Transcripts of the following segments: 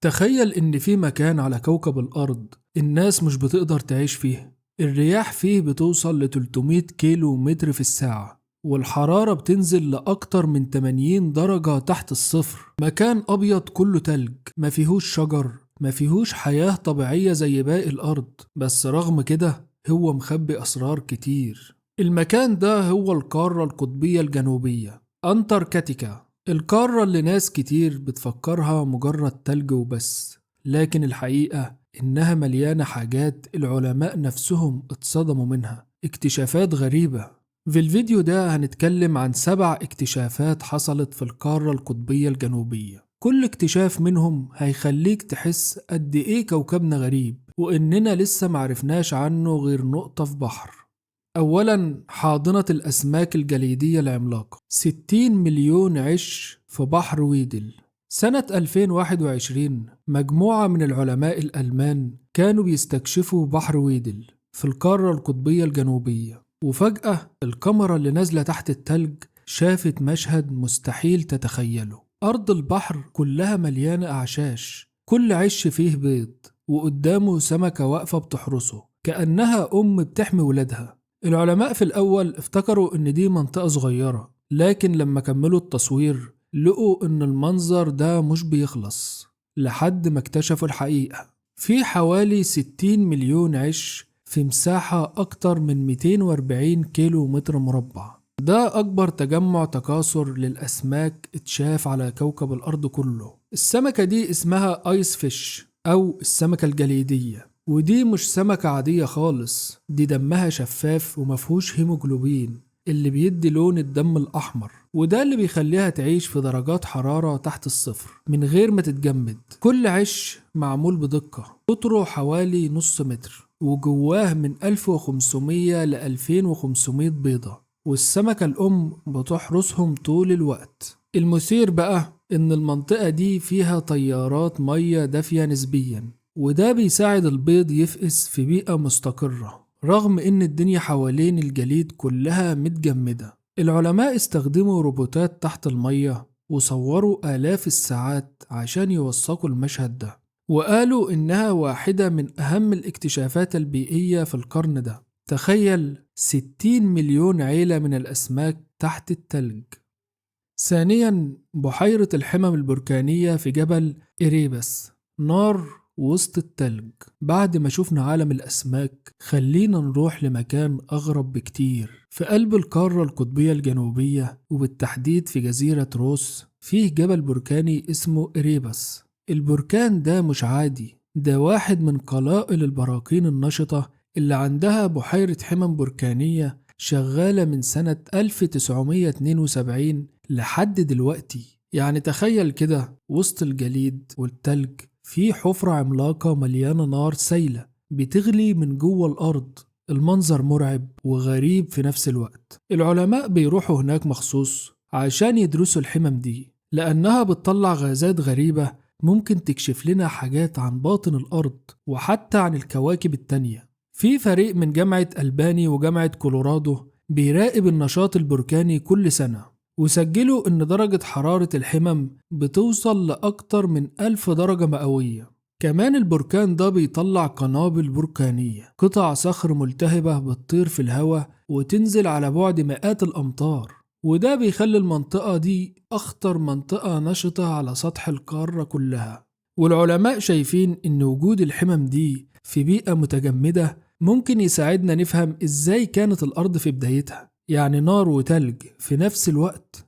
تخيل إن في مكان على كوكب الأرض الناس مش بتقدر تعيش فيه. الرياح فيه بتوصل ل 300 كيلو متر في الساعة، والحرارة بتنزل لأكتر من 80 درجة تحت الصفر. مكان أبيض كله تلج، ما فيهوش شجر، ما فيهوش حياة طبيعية زي باقي الأرض، بس رغم كده هو مخبي أسرار كتير. المكان ده هو القارة القطبية الجنوبية، أنتاركتيكا، القارة اللي ناس كتير بتفكرها مجرد تلج وبس، لكن الحقيقة إنها مليانة حاجات العلماء نفسهم اتصدموا منها، اكتشافات غريبة. في الفيديو ده هنتكلم عن 7 اكتشافات حصلت في القارة القطبية الجنوبية، كل اكتشاف منهم هيخليك تحس قد إيه كوكبنا غريب وإننا لسه معرفناش عنه غير نقطة في بحر. أولا، حاضنة الأسماك الجليدية العملاقة، 60 مليون عش في بحر ويدل. سنة 2021 مجموعة من العلماء الألمان كانوا بيستكشفوا بحر ويدل في القارة القطبية الجنوبية، وفجأة الكاميرا اللي نازلة تحت التلج شافت مشهد مستحيل تتخيله. أرض البحر كلها مليانة أعشاش، كل عش فيه بيض وقدامه سمكة واقفة بتحرسه كأنها أم بتحمي ولادها. العلماء في الأول افتكروا إن دي منطقة صغيرة، لكن لما كملوا التصوير لقوا إن المنظر ده مش بيخلص، لحد ما اكتشفوا الحقيقة. في حوالي 60 مليون عش في مساحة أكتر من 240 كيلو متر مربع. ده أكبر تجمع تكاثر للأسماك اتشاف على كوكب الأرض كله. السمكة دي اسمها آيس فيش أو السمكة الجليدية، ودي مش سمكة عادية خالص، دي دمها شفاف ومفهوش هيموجلوبين اللي بيدي لون الدم الأحمر، وده اللي بيخليها تعيش في درجات حرارة تحت الصفر من غير ما تتجمد. كل عش معمول بدقة، قطره حوالي نص متر، وجواه من 1500 ل 2500 بيضة، والسمكة الأم بتحرسهم طول الوقت. المثير بقى إن المنطقة دي فيها تيارات مية دافية نسبيا، وده بيساعد البيض يفقس في بيئة مستقرة رغم إن الدنيا حوالين الجليد كلها متجمدة. العلماء استخدموا روبوتات تحت المية وصوروا آلاف الساعات عشان يوثقوا المشهد ده، وقالوا إنها واحدة من أهم الاكتشافات البيئية في القرن ده. تخيل 60 مليون عيلة من الأسماك تحت التلج. ثانيا، بحيرة الحمم البركانية في جبل إريبس، نار وسط التلج. بعد ما شفنا عالم الأسماك خلينا نروح لمكان أغرب بكتير، في قلب القارة القطبية الجنوبية وبالتحديد في جزيرة روس، فيه جبل بركاني اسمه إريبس. البركان ده مش عادي، ده واحد من قلائل البراكين النشطة اللي عندها بحيرة حمم بركانية شغالة من سنة 1972 لحد دلوقتي. يعني تخيل كده، وسط الجليد والتلج في حفرة عملاقة مليانة نار سايلة بتغلي من جوه الأرض. المنظر مرعب وغريب في نفس الوقت. العلماء بيروحوا هناك مخصوص عشان يدرسوا الحمم دي، لأنها بتطلع غازات غريبة ممكن تكشف لنا حاجات عن باطن الأرض وحتى عن الكواكب التانية. في فريق من جامعة ألباني وجامعة كولورادو بيراقب النشاط البركاني كل سنة، وسجلوا إن درجة حرارة الحمم بتوصل لأكتر من 1000 درجة مئوية. كمان البركان ده بيطلع قنابل بركانية، قطع صخر ملتهبة بتطير في الهواء وتنزل على بعد مئات الأمتار، وده بيخلي المنطقة دي أخطر منطقة نشطة على سطح القارة كلها. والعلماء شايفين إن وجود الحمم دي في بيئة متجمدة ممكن يساعدنا نفهم إزاي كانت الأرض في بدايتها، يعني نار وتلج في نفس الوقت.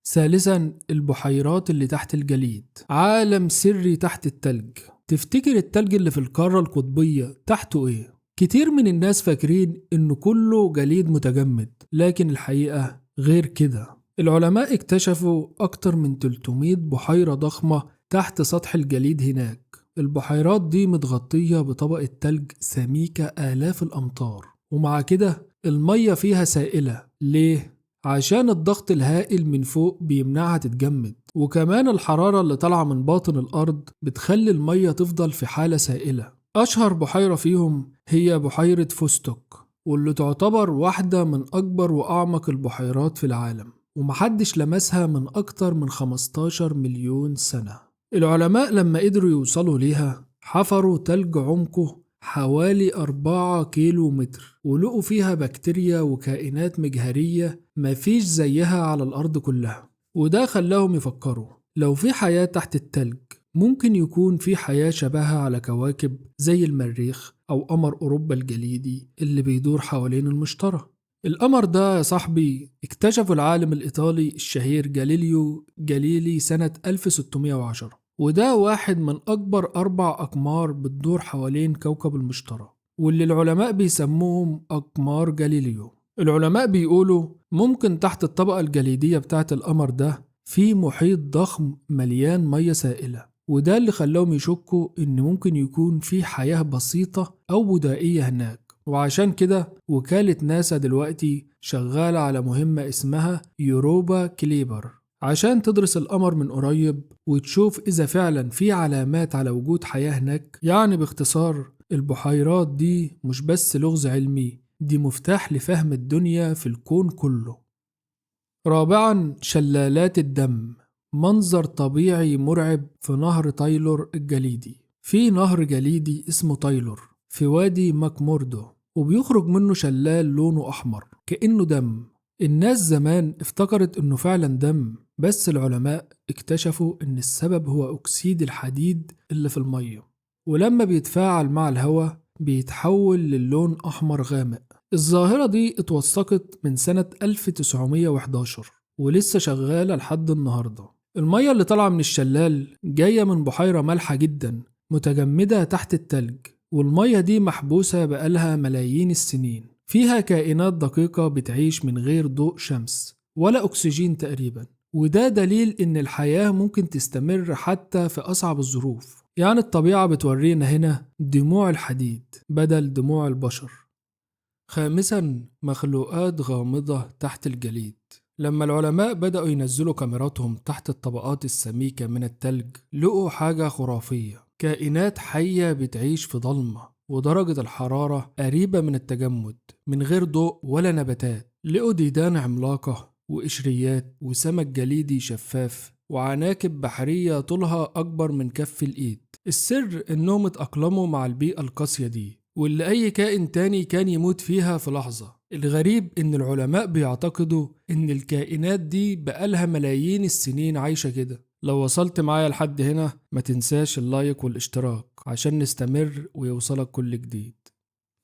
ثالثا، البحيرات اللي تحت الجليد، عالم سري تحت التلج. تفتكر التلج اللي في القارة القطبية تحته إيه؟ كتير من الناس فاكرين إنه كله جليد متجمد، لكن الحقيقة غير كده. العلماء اكتشفوا أكتر من 300 بحيرة ضخمة تحت سطح الجليد هناك. البحيرات دي متغطية بطبقة تلج سميكة آلاف الأمتار، ومع كده المية فيها سائلة. ليه؟ عشان الضغط الهائل من فوق بيمنعها تتجمد، وكمان الحرارة اللي طالعة من باطن الأرض بتخلي المية تفضل في حالة سائلة. أشهر بحيرة فيهم هي بحيرة فوستوك، واللي تعتبر واحدة من أكبر وأعمق البحيرات في العالم، ومحدش لمسها من أكتر من 15 مليون سنة. العلماء لما قدروا يوصلوا ليها حفروا تلج عمقه حوالي 4 كيلو متر، ولقوا فيها بكتيريا وكائنات مجهرية مفيش زيها على الأرض كلها. وده خلاهم يفكروا لو في حياة تحت التلج ممكن يكون في حياة شبهها على كواكب زي المريخ أو قمر أوروبا الجليدي اللي بيدور حوالين المشتري. القمر ده يا صاحبي اكتشفه العالم الإيطالي الشهير جاليليو جاليلي سنة 1610، وده واحد من أكبر 4 أقمار بتدور حوالين كوكب المشتري، واللي العلماء بيسموهم أقمار جاليليو. العلماء بيقولوا ممكن تحت الطبقة الجليدية بتاعة القمر ده في محيط ضخم مليان مية سائلة، وده اللي خلاهم يشكوا إن ممكن يكون في حياة بسيطة أو بدائية هناك. وعشان كده وكالة ناسا دلوقتي شغالة على مهمة اسمها يوروبا كليبر عشان تدرس القمر من قريب وتشوف إذا فعلا في علامات على وجود حياة هناك. يعني باختصار البحيرات دي مش بس لغز علمي، دي مفتاح لفهم الدنيا في الكون كله. رابعا، شلالات الدم، منظر طبيعي مرعب في نهر تايلور الجليدي. في نهر جليدي اسمه تايلور في وادي ماكموردو، وبيخرج منه شلال لونه أحمر كأنه دم. الناس زمان افتكرت انه فعلا دم، بس العلماء اكتشفوا ان السبب هو أكسيد الحديد اللي في المية، ولما بيتفاعل مع الهواء بيتحول للون أحمر غامق. الظاهرة دي اتوثقت من سنة 1911 ولسه شغالة لحد النهاردة. المية اللي طالعة من الشلال جاية من بحيرة مالحة جدا متجمدة تحت التلج، والمية دي محبوسة بقالها ملايين السنين. فيها كائنات دقيقة بتعيش من غير ضوء شمس ولا أكسجين تقريبا، وده دليل إن الحياة ممكن تستمر حتى في أصعب الظروف. يعني الطبيعة بتورينا هنا دموع الحديد بدل دموع البشر. خامسا، مخلوقات غامضة تحت الجليد. لما العلماء بدأوا ينزلوا كاميراتهم تحت الطبقات السميكة من التلج لقوا حاجة خرافية، كائنات حية بتعيش في ضلمة ودرجة الحرارة قريبة من التجمد من غير ضوء ولا نباتات. لقوا ديدان عملاقة وقشريات وسمك جليدي شفاف وعناكب بحرية طولها أكبر من كف الإيد. السر إنهم اتأقلموا مع البيئة القاسية دي، واللي أي كائن تاني كان يموت فيها في لحظة. الغريب إن العلماء بيعتقدوا إن الكائنات دي بقالها ملايين السنين عايشة كده. لو وصلت معايا لحد هنا ما تنساش اللايك والاشتراك عشان نستمر ويوصلك كل جديد.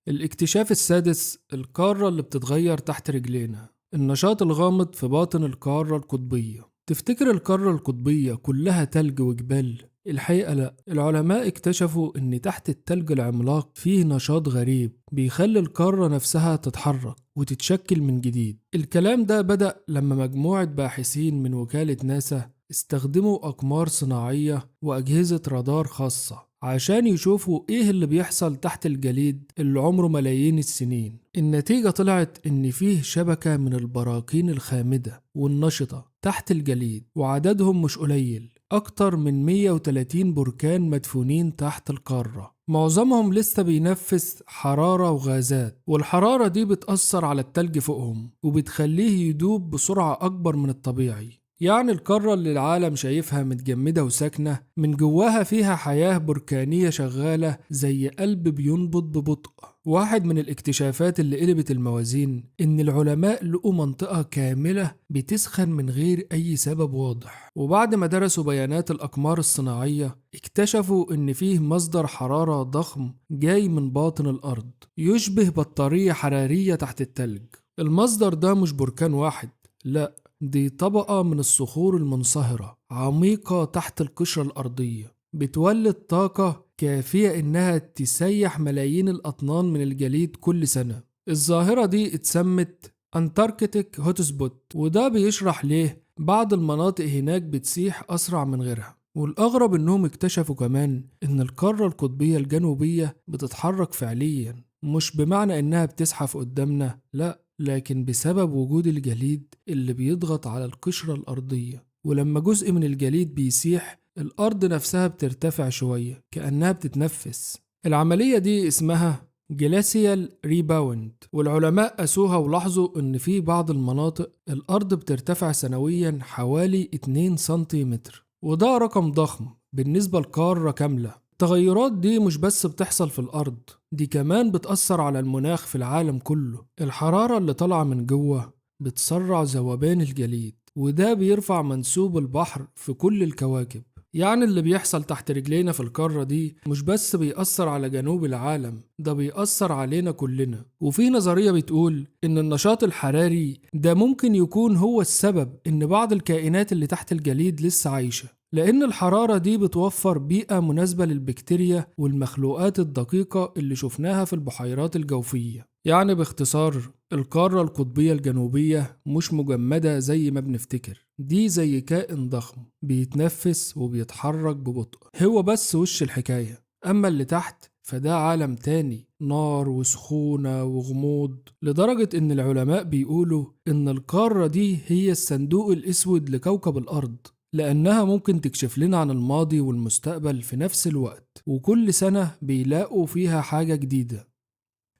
الاكتشاف السادس، القارة اللي بتتغير تحت رجلينا. النشاط الغامض في باطن القارة القطبية. تفتكر القارة القطبية كلها تلج وجبال؟ الحقيقة لا. العلماء اكتشفوا ان تحت التلج العملاق فيه نشاط غريب بيخلي القارة نفسها تتحرك وتتشكل من جديد. الكلام ده بدأ لما مجموعة باحثين من وكالة ناسا استخدموا أقمار صناعية وأجهزة رادار خاصة عشان يشوفوا إيه اللي بيحصل تحت الجليد اللي عمره ملايين السنين. النتيجة طلعت إن فيه شبكة من البراكين الخامدة والنشطة تحت الجليد، وعددهم مش قليل، أكتر من 130 بركان مدفونين تحت القارة. معظمهم لسه بينفس حرارة وغازات، والحرارة دي بتأثر على التلج فوقهم وبتخليه يدوب بسرعة أكبر من الطبيعي. يعني القارة اللي العالم شايفها متجمدة وساكنة، من جواها فيها حياة بركانية شغالة زي قلب بينبض ببطء. واحد من الاكتشافات اللي قلبت الموازين إن العلماء لقوا منطقة كاملة بتسخن من غير أي سبب واضح، وبعد ما درسوا بيانات الأقمار الصناعية اكتشفوا إن فيه مصدر حرارة ضخم جاي من باطن الأرض يشبه بطارية حرارية تحت التلج. المصدر ده مش بركان واحد، لا، دي طبقة من الصخور المنصهرة عميقة تحت القشرة الأرضية بتولد طاقة كافية إنها تسيح ملايين الأطنان من الجليد كل سنة. الظاهرة دي اتسمت Antarctic hotspot، وده بيشرح ليه بعض المناطق هناك بتسيح أسرع من غيرها. والأغرب إنهم اكتشفوا كمان إن القارة القطبية الجنوبية بتتحرك فعليا، مش بمعنى إنها بتزحف قدامنا، لا، لكن بسبب وجود الجليد اللي بيضغط على القشرة الأرضية، ولما جزء من الجليد بيسيح الأرض نفسها بترتفع شوية كأنها بتتنفس. العملية دي اسمها glacial rebound، والعلماء قاسوها ولاحظوا إن في بعض المناطق الأرض بترتفع سنويا حوالي 2 سنتيمتر. وده رقم ضخم بالنسبة لقارة كاملة. التغيرات دي مش بس بتحصل في الأرض، دي كمان بتأثر على المناخ في العالم كله. الحرارة اللي طالعة من جوه بتسرع ذوبان الجليد، وده بيرفع منسوب البحر في كل الكواكب. يعني اللي بيحصل تحت رجلينا في القارة دي مش بس بيأثر على جنوب العالم، ده بيأثر علينا كلنا. وفي نظرية بتقول إن النشاط الحراري ده ممكن يكون هو السبب إن بعض الكائنات اللي تحت الجليد لسه عايشة، لأن الحرارة دي بتوفر بيئة مناسبة للبكتيريا والمخلوقات الدقيقة اللي شفناها في البحيرات الجوفية. يعني باختصار، القارة القطبية الجنوبية مش مجمدة زي ما بنفتكر، دي زي كائن ضخم بيتنفس وبيتحرك ببطء، هو بس وش الحكاية. أما اللي تحت فده عالم تاني، نار وسخونة وغموض، لدرجة إن العلماء بيقولوا إن القارة دي هي الصندوق الأسود لكوكب الأرض، لأنها ممكن تكشف لنا عن الماضي والمستقبل في نفس الوقت، وكل سنة بيلاقوا فيها حاجة جديدة.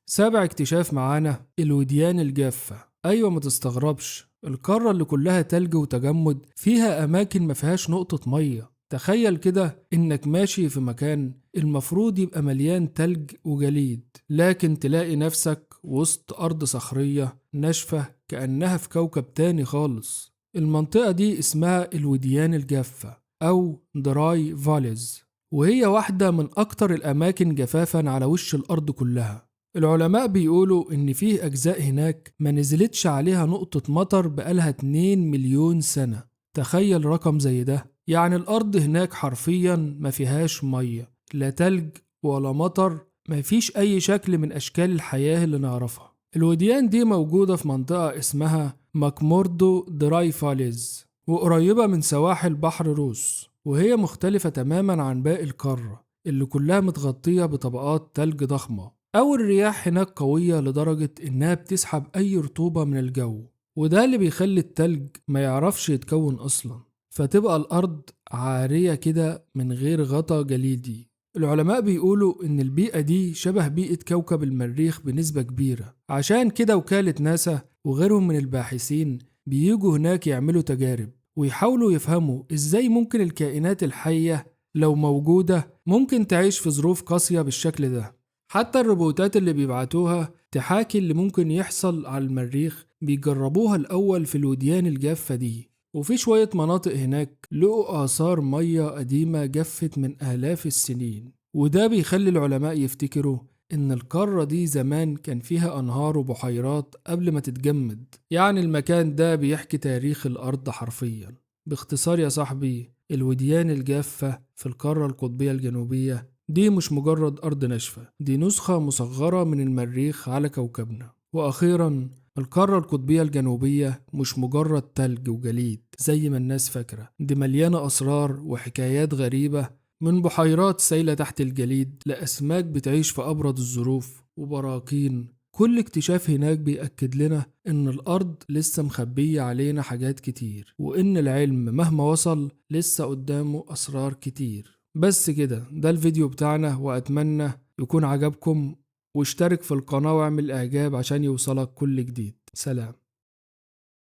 سابع اكتشاف معانا الوديان الجافة. أيوة ما تستغربش، القارة اللي كلها تلج وتجمد فيها أماكن ما فيهاش نقطة مية. تخيل كده إنك ماشي في مكان المفروض يبقى مليان تلج وجليد، لكن تلاقي نفسك وسط أرض صخرية ناشفة كأنها في كوكب تاني خالص. المنطقة دي اسمها الوديان الجافة أو Dry Valleys، وهي واحدة من أكتر الأماكن جفافا على وش الأرض كلها. العلماء بيقولوا إن فيه أجزاء هناك ما نزلتش عليها نقطة مطر بقالها 2 مليون سنة. تخيل رقم زي ده، يعني الأرض هناك حرفيا ما فيهاش مية، لا تلج ولا مطر، ما فيش أي شكل من أشكال الحياة اللي نعرفها. الوديان دي موجودة في منطقة اسمها ماكموردو Dry Valleys، وقريبة من سواحل بحر روس، وهي مختلفة تماما عن باقي القارة اللي كلها متغطية بطبقات تلج ضخمة. أو الرياح هناك قوية لدرجة إنها بتسحب أي رطوبة من الجو، وده اللي بيخلي التلج ما يعرفش يتكون أصلا، فتبقى الأرض عارية كده من غير غطا جليدي. العلماء بيقولوا إن البيئة دي شبه بيئة كوكب المريخ بنسبة كبيرة، عشان كده وكالة ناسا وغيرهم من الباحثين بييجوا هناك يعملوا تجارب ويحاولوا يفهموا إزاي ممكن الكائنات الحية لو موجودة ممكن تعيش في ظروف قاسية بالشكل ده. حتى الروبوتات اللي بيبعتوها تحاكي اللي ممكن يحصل على المريخ بيجربوها الأول في الوديان الجافة دي. وفي شوية مناطق هناك لقوا آثار مية قديمة جفت من آلاف السنين، وده بيخلي العلماء يفتكروا إن القارة دي زمان كان فيها أنهار وبحيرات قبل ما تتجمد. يعني المكان ده بيحكي تاريخ الأرض حرفيا. باختصار يا صاحبي، الوديان الجافة في القارة القطبية الجنوبية دي مش مجرد أرض ناشفة، دي نسخة مصغرة من المريخ على كوكبنا. وأخيرا، القارة القطبية الجنوبية مش مجرد تلج وجليد زي ما الناس فاكرة، دي مليانة أسرار وحكايات غريبة، من بحيرات سايلة تحت الجليد لأسماك بتعيش في أبرد الظروف وبراكين. كل اكتشاف هناك بيأكد لنا إن الأرض لسه مخبية علينا حاجات كتير، وإن العلم مهما وصل لسه قدامه أسرار كتير. بس كده، ده الفيديو بتاعنا، وأتمنى يكون عجبكم، واشترك في القناة واعمل إعجاب عشان يوصلك كل جديد. سلام.